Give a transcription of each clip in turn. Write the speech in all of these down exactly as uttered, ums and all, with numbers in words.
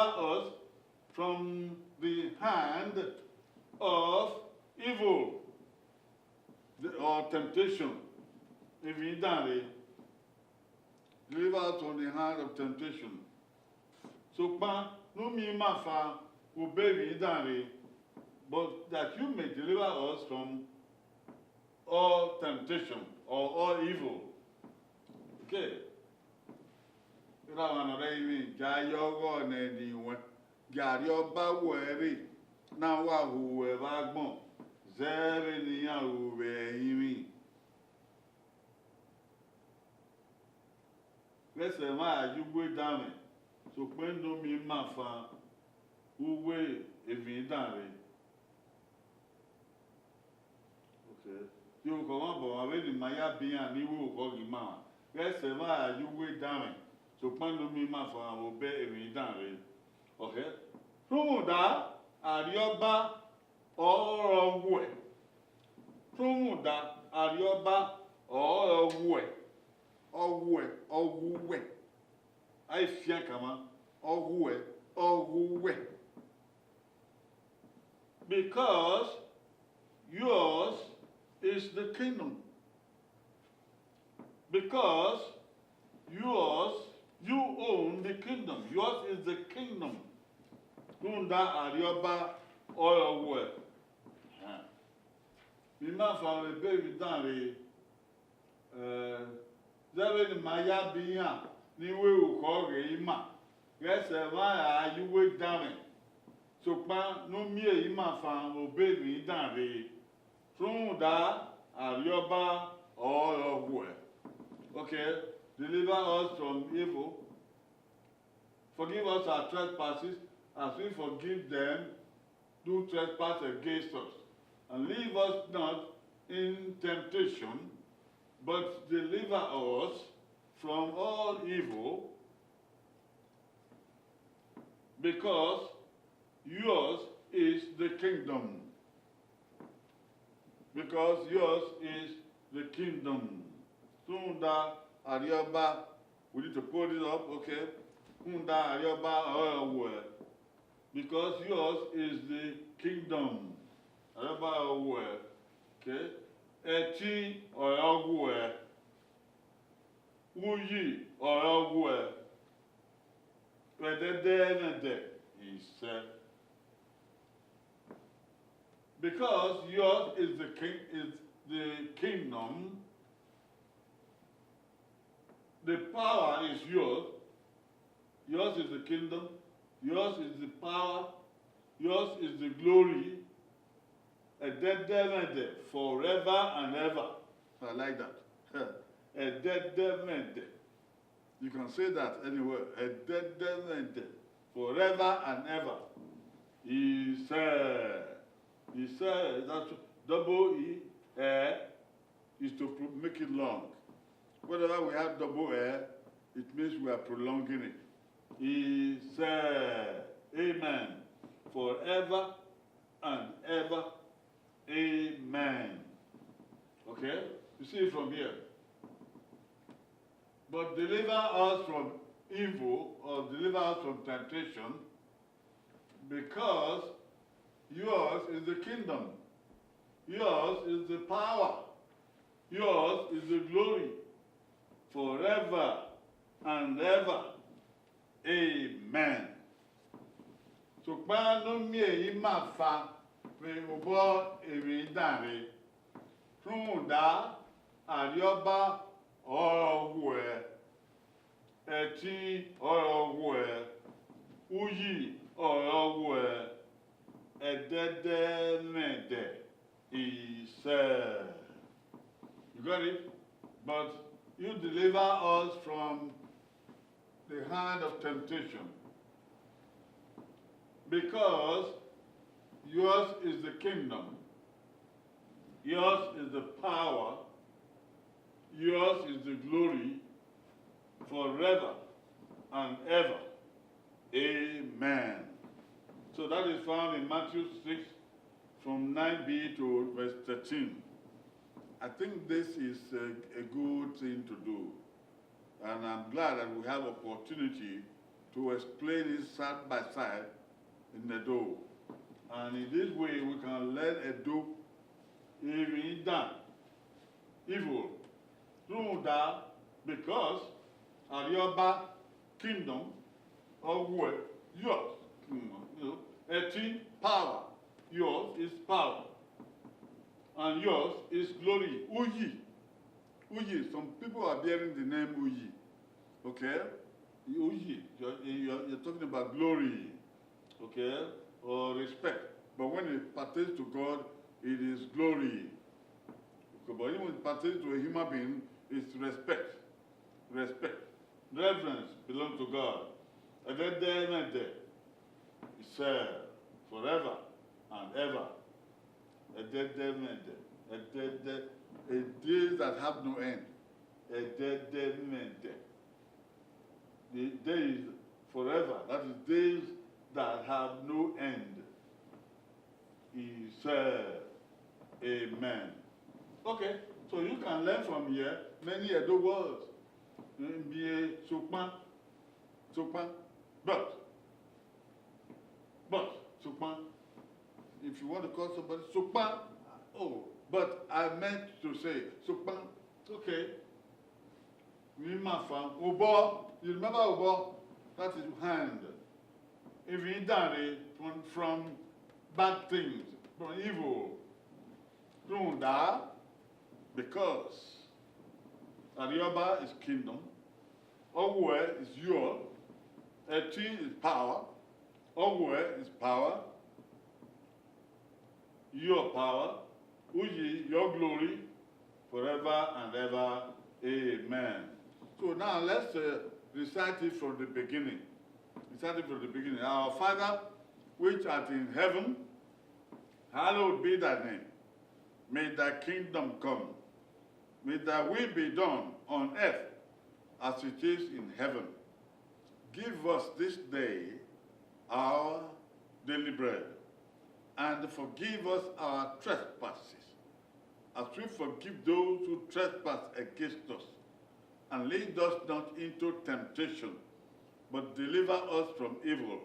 us from the hand of evil, the, or temptation. Emwi dan rre, deliver us from the hand of temptation. Sokpan ne u miẹn ima fan vbe obọ emwi dan rre, but that you may deliver us from all temptation or all evil. Okay. Erha ọmwa ne ọ rre ẹrinmwi, gie a ye ọghọ nẹ ne iwẹn, gie Arriọba ru ẹre, ne a wa hu ruẹ vbe agbọn, zẹ vbene iran ru vbe ẹrinmwi. Ghẹ sẹ emwa ra ye uwu edanmwẹ, sokpan ne u miẹn ima fan vbe uwu emwi dan rre. Okay. Irukhọ mwa bọ mwa vbene ima ya biẹ iran ni ru irukhọ ghe ima mwa. Ghẹ sẹ emwa ra ye uwu edanmwẹ, sokpan ne u miẹn ima fan vbe obọ emwi dan rre. Okay. Rhunmwuda, Arriọba ọrọre ọ wu ẹ. Rhunmwuda, Arriọba ọrọre ọ wu ẹ. Ọ wu ẹ, ọ wu wẹ. A i fian kama, ọ wu ẹ, ọ wu wẹ. Because yours is the kingdom. Because yours, you own the kingdom. Yours is the kingdom. Rhunmwuda, Arriọba ọrọre ọ wu ẹ. Ima fan vbe obọ emwi dan rre, eh, zẹ vbene ima ya biẹ iran ni ru irukhọ ghe ima. Ghẹ sẹ emwa ra ye uwu edanmwẹ, sokpan ne u miẹn ima fan vbe obọ emwi dan rre. Rhunmwuda, Arriọba ọrọre ọ wu ẹ. Okay, deliver us from evil. Forgive us our trespasses as we forgive them do trespass against us. And lead us not in temptation, but deliver us from all evil, because yours is the kingdom. Because yours is the kingdom. Rhunmwuda, Arriọba, we need to pull this up, okay? Rhunmwuda, Arriọba ọrọre ọ wu ẹ. Because yours is the kingdom. Arriọba ọrọre ọ wu ẹ. Okay? Ẹtin ọrọre ọ wu ẹ. Uyi ọrọre ọ wu ẹ. Vbe ẹdẹdẹ ẹmwẹdẹ, he said. Because yours is the king, is the kingdom, the power is yours, yours is the kingdom, yours is the power, yours is the glory, ẹdẹdẹ ẹmwẹdẹ, forever and ever. I like that. Ẹdẹdẹ ẹmwẹdẹ. You can say that anywhere. Ẹdẹdẹ ẹmwẹdẹ, forever and ever. He said, he said, that's double E, eh, is to pro- make it long. Whenever we have double eh, it means we are prolonging it. He said, Amen. Forever and ever. Amen. Okay? You see it from here. But deliver us from evil or deliver us from temptation, because yours is the kingdom, yours is the power, yours is the glory, forever and ever. Amen. Sokpan ne u miẹn ima fan vbe obọ emwi dan rre, rhunmwuda Arriọba ọrọre ọ wu ẹ, ẹtin ọrọre ọ wu ẹ, uyi ọrọre ọ wu ẹ, ẹdẹdẹ ẹmwẹdẹ, he said. You got it? But you deliver us from the hand of temptation. Because yours is the kingdom, yours is the power, yours is the glory forever and ever. Amen. So that is found in Matthew six from nine b to verse thirteen. I think this is a, a good thing to do. And I'm glad that we have opportunity to explain it side by side in Edo. And in this way, we can learn Edo, even than evil. Rhunmwuda, because Arriọba, kingdom, ọ wẹ, yours, kingdom, you know, ẹtin, power, yours is power, and yours is glory. Uyi, Uyi, some people are bearing the name Uyi, okay? Uyi, you're, you're, you're talking about glory, okay, or respect. But when it pertains to God, it is glory. Okay, but when it pertains to a human being, it's respect. Respect. Reverence belongs to God. Ẹdẹdẹmwẹdẹ, he said, forever and ever. Ẹdẹdẹmwẹdẹ, ẹdẹdẹ, a days that have no end. Ẹdẹdẹmwẹdẹ. The days forever, that is days that have no end. He said, Amen. Okay, so you can learn from here many Edo words. Be sokpan, sokpan, but, but, sokpan. If you want to call somebody sokpan, oh, but I meant to say sokpan. Okay. Vbe ima fan, obọ, you remember obọ? That is hand. Even danre from, from bad things, from evil. Rhunmwuda, because Arriọba is kingdom, Ọghuẹ is your, ẹtin is power, Ọghuẹ is power, your power, Uyi, your glory, forever and ever. Amen. So now let's uh, recite it from the beginning. Recite it from the beginning. Our Father, which art in heaven, hallowed be thy name. May thy kingdom come. May thy will be done on earth as it is in heaven. Give us this day our daily bread, and forgive us our trespasses, as we forgive those who trespass against us. And lead us not into temptation, but deliver us from evil.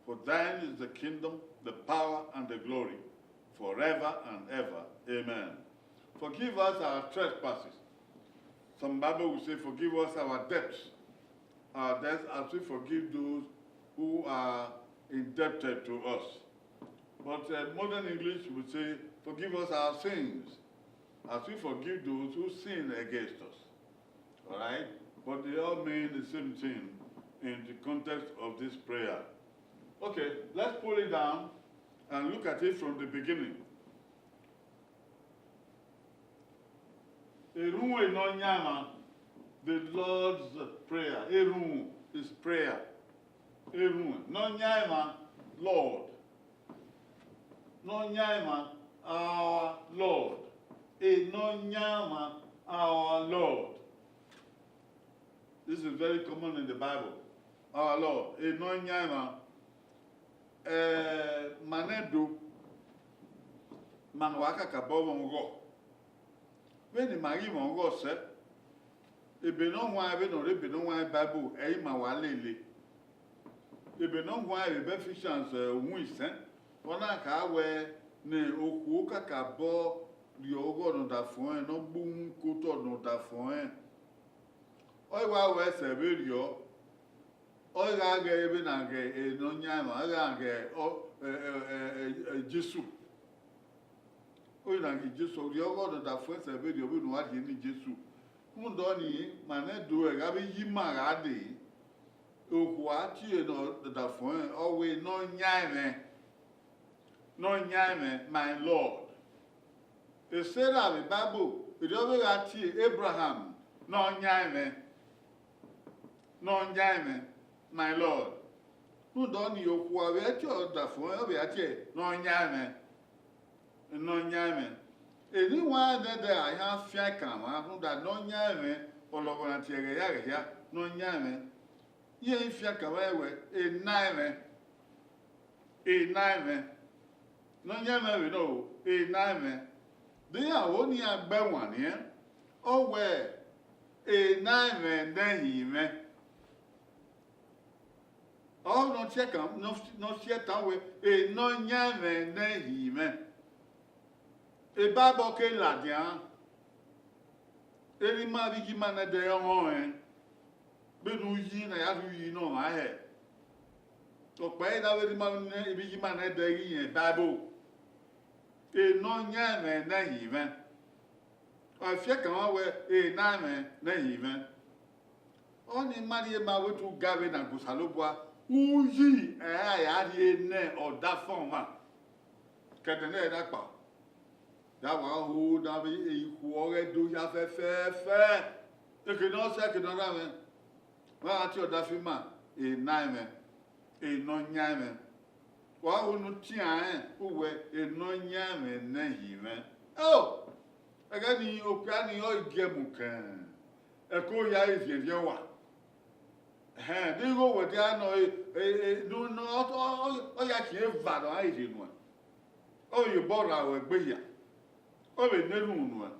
For thine is the kingdom, the power, and the glory, forever and ever. Amen. Forgive us our trespasses. Some Bible will say, forgive us our debts, our debts as we forgive those who are indebted to us. But uh, modern English would say, forgive us our sins, as we forgive those who sin against us. All right? But they all mean the same thing in the context of this prayer. Okay, let's pull it down and look at it from the beginning. Erhunmwu Nọyaẹnmwa, the Lord's Prayer. Erhunmwu is prayer. Erhunmwu Nọyaẹnmwa, Lord. Nọyaẹnmwa, our Lord. Nọyaẹnmwa, our Lord. This is very common in the Bible. Our Lord. Nọyaẹnmwa, eh, ma nẹ do, ma ne wa kakabọ mwẹ ọghọ. Vbene ima ghi mwẹ ọghọ sẹ, ebe ne ọ huanrẹn, vbene ọ rre ebe ne ọ huanrẹn Bible, ẹ i ma wa lele. Ebe ne ọ huanrẹn vbe Ephesians, eh, uhunmwu isẹn, ọ na kha wẹẹ ne okhuo kakabọ rhie ọghọ ne ọdafẹn ọnrẹn, ne ọ gbe uhunmwu ke otọ ne ọdafẹn ọnrẹn. Ọ i wa wẹẹ sẹ vberriọ, ọ i gha ghẹ vbene a ghẹ Nọyaẹnmwa, ọ i gha ghẹ ọ, ẹ, ẹ, ẹ, ẹ, ẹ, Jesu. Ọ i na ghẹ Jesu, ọ rhie ọghọ ne ọdafẹn sẹ vberriọ vbene uwa rhie ne Jesu. Rhunmwuda ọnii, ma nẹ do ẹre gha vbe ye ima gha dee, okhuo a tie ne ọdafẹn ọnrẹn, ọ wẹẹ Nọyaẹnmwẹ. Nọyaẹnmwẹ, my Lord. Sera vbe Bible, erriọ ọ vbe gha tie Abraham, Nọyaẹnmwẹ. Nọyaẹnmwẹ, my Lord. Rhunmwuda ọnii, okhuo a vbe tie ọdafẹn ọnrẹn, ọ vbe a tie Nọyaẹnmwẹ. Nọyaẹnmwẹ. Eni wanrẹn nẹdẹ a i ha fian ekan mwa, rhunmwuda Nọyaẹnmwẹ, ọ lọghọ na tie ẹghẹ hia ẹghẹ hia, Nọyaẹnmwẹ. Iran i fian ekan mwa wẹẹ, Enaẹnmwẹ. Enaẹnmwẹ. Nọyaẹnmwẹ vbe nọ o, Enaẹnmwẹ. De iran ho ne iran gbe ẹwaẹn nian? Ọ wẹẹ, Enaẹnmwẹ ne ẹrinmwẹ. Ọ ne ọ tie ẹkan, ne ọ tie ẹkan wẹẹ, Nọyaẹnmwẹ ne ẹ hin mwẹ. Bible ke ladian, erha ima vbe iye ima nẹdẹ ọmwa rẹn, vbene uyi ne a ya rhie uyi ne ọmwa hẹ. Ọkpa ẹre na vbe erha ima vbe iye ima nẹdẹ ghi rẹn Bible. Nọyaẹnmwẹ ne ẹ hin mwẹ. Ọ fi ẹkan wẹẹ, Nọyaẹnmwẹ ne ẹ hin mwẹ. Ọnii ma rhie ma wẹ te u ga vbe na gu Osanobua, uyi ẹre a ya rhie ne ọdafẹn ọmwa. Ke ẹdẹ nẹ na kpa, da wa ho ne avbe ikhuo ọghẹ do hia fẹfẹfẹ. Eke ne ọ sẹ, eke ne ọ rha mwẹ, wa gha tie ọdafẹn ima, Nọyaẹnmwẹ, Nọyaẹnmwẹ. Wa ho ne u tian rẹn, u wẹ, Nọyaẹnmwẹ ne ẹ hin mwẹ. O, ẹghẹ nii, okpia nii ọ i gie mu kẹn, ẹko hia i rhiẹnrhiẹn wa. Ẹhẹn, ne igho wẹ dia nọ, e, e, e, ne u nọ, ọ, ọ, ọ, ọ ya khian eva ne ọ gha rhie nuẹn. Ọ vbe ye obọ rra ruẹ egbe hia, ọ vbe ne erhunmwu nuẹn.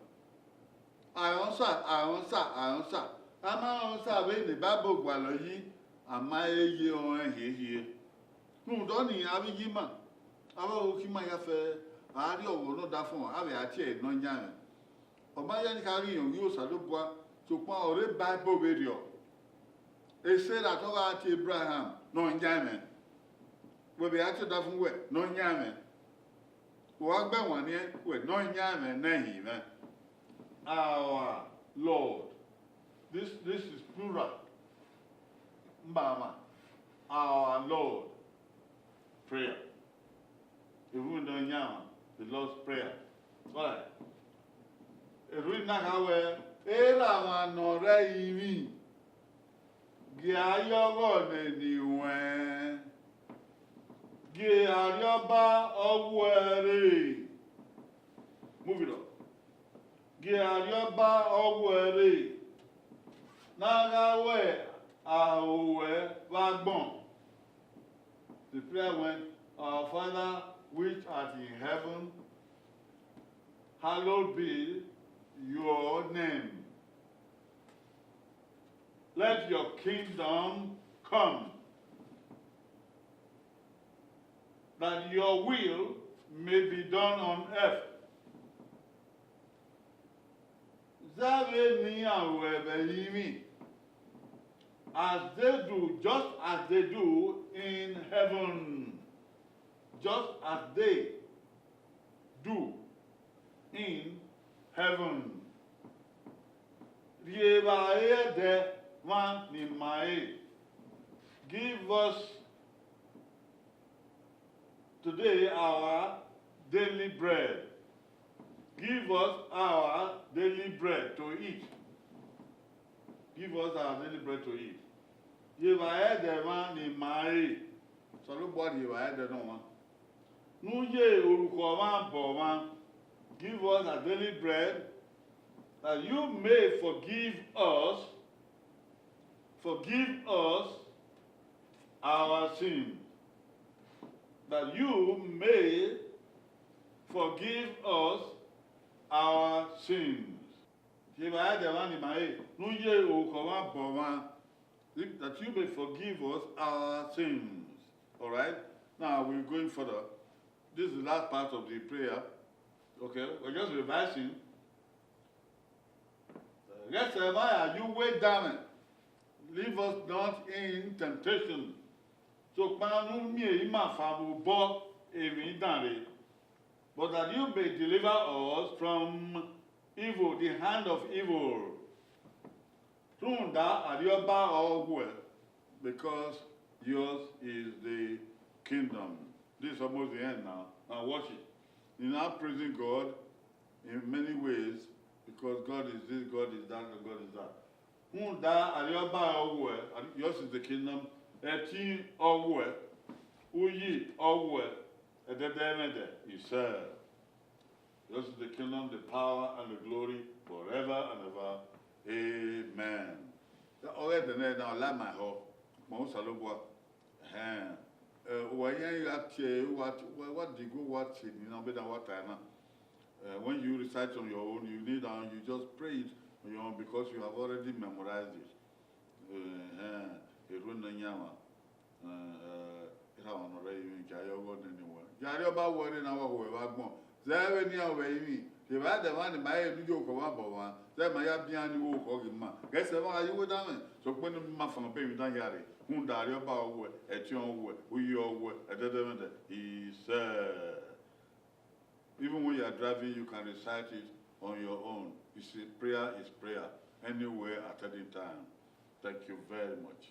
Arọnsa, arọnsa, arọnsa. A ma rọnsa vbene Baibol gualọ yi, a ma he ye ọnrẹn hiehie. Rhunmwuda ọnii, avbe iye ima, avbe ọvbokhan ima ya fẹ, a rrie ọghọ ne ọdafẹn, a vbe a tie ẹre Nọyaẹnmwẹ. Ọ ma ya ne I kha ghi rẹn ovbi Osanobua, sokpan ọ rre Baibol vberriọ. Sera te ọ gha tie Ebraham Nọyaẹnmwẹ. Wẹ vbe a tie ọdafẹn wẹ Nọyaẹnmwẹ. Wa gbe wanniẹn wẹ Nọyaẹnmwẹ ne ẹ hin mwẹ. Our Lord. This, this is plural. Mbama. Our Lord. Prayer. Erhunmwu Nọyaẹnmwẹ, the Lord's Prayer. All right. Erhunmwu na kha wẹ, erha mwa ne ọ rre ẹrinmwi, gie a ye ọghọ nene iruẹn, gie Arriọba ọ wuẹ rre. Move it up. Gie Arriọba ọ wuẹ rre, ne a gha ru aro ruẹ vbe agbọn. The prayer went, Our Father which art in heaven, hallowed be your name. Let your kingdom come. That your will may be done on earth. Zẹ vbe ne iran ruẹ vbe ẹrinmwi, as they do, just as they do in heaven, just as they do in heaven. Rhie evbare ẹdẹ mwa ne ima re. Give us today our daily bread. Give us our daily bread to eat. Give us our daily bread to eat. Rhie evbare ẹdẹ mwa ne ima re. Osanobua rhie evbare ẹdẹ ne ọmwa. Ne u ye orukhọ mwa bọ mwa. Give us our daily bread, that you may forgive us, forgive us our sins, that you may forgive us our sins. Rhie evbare ẹdẹ mwa ne ima re, ne u ye orukhọ mwa bọ mwa, that you may forgive us our sins. All right? Now we're going further. This is the last part of the prayer. Okay, we're just revising. Ghẹ sẹ evba ya ye uwu edanmwẹ. Lead us not in temptation. Sokpan ne u miẹn ima fa vbe obọ emwi dan rre. But that you may deliver us from evil, the hand of evil. Rhunmwuda Arriọba ọ wuẹ, because yours is the kingdom. This is almost the end now. Now watch it. You're now praising God in many ways, because God is this, God is that, and God is that. Rhunmwuda Arriọba ọ wuẹ, yours is the kingdom, ẹtin ọ wuẹ, uyi ọ wuẹ, ẹdẹdẹmwẹdẹ isẹ. Yours is the kingdom, the power, and the glory forever and ever. Amen. Ọghe ẹdẹ nẹ na ọ la ma họ, ma Osanobua. Ẹhẹn. Eh, uwa yan gha tie, uwa, uwa, uwa digo, uwa tie ni na, vbene uwa ta na. Eh, when you recite on your own, you kneel down, you just pray it on your own because you have already memorized it. Ẹhẹn. Erhunmwu Nọyaẹnmwa. Erha ọmwa ne ọ rre ẹrinmwi, gia rrie ọghọ nene uwẹ. Gia rrie ọba uwẹ rre ne a wa ho uwẹ vbe agbọn. Zẹ vbene iran ru ẹrinmwi, evba ẹdẹ mwa ni ma he ne u yo okhuo vbe abọ mwa, zẹ ma ya bian ni wo okhuo ghi ma. Ghẹ sẹ mwa gha ye uwu edanmwẹ, sokpan ne ma fan obọ emwi dan hia rre, rhunmwuda Arriọba ọ wẹ, ẹtiọnrẹn ọ wẹ, uyi ọ wẹ, ẹdẹdẹmwẹdẹ, isẹ. Even when you are driving, you can recite it on your own. It's a prayer, is prayer. Anywhere at any time. Thank you very much.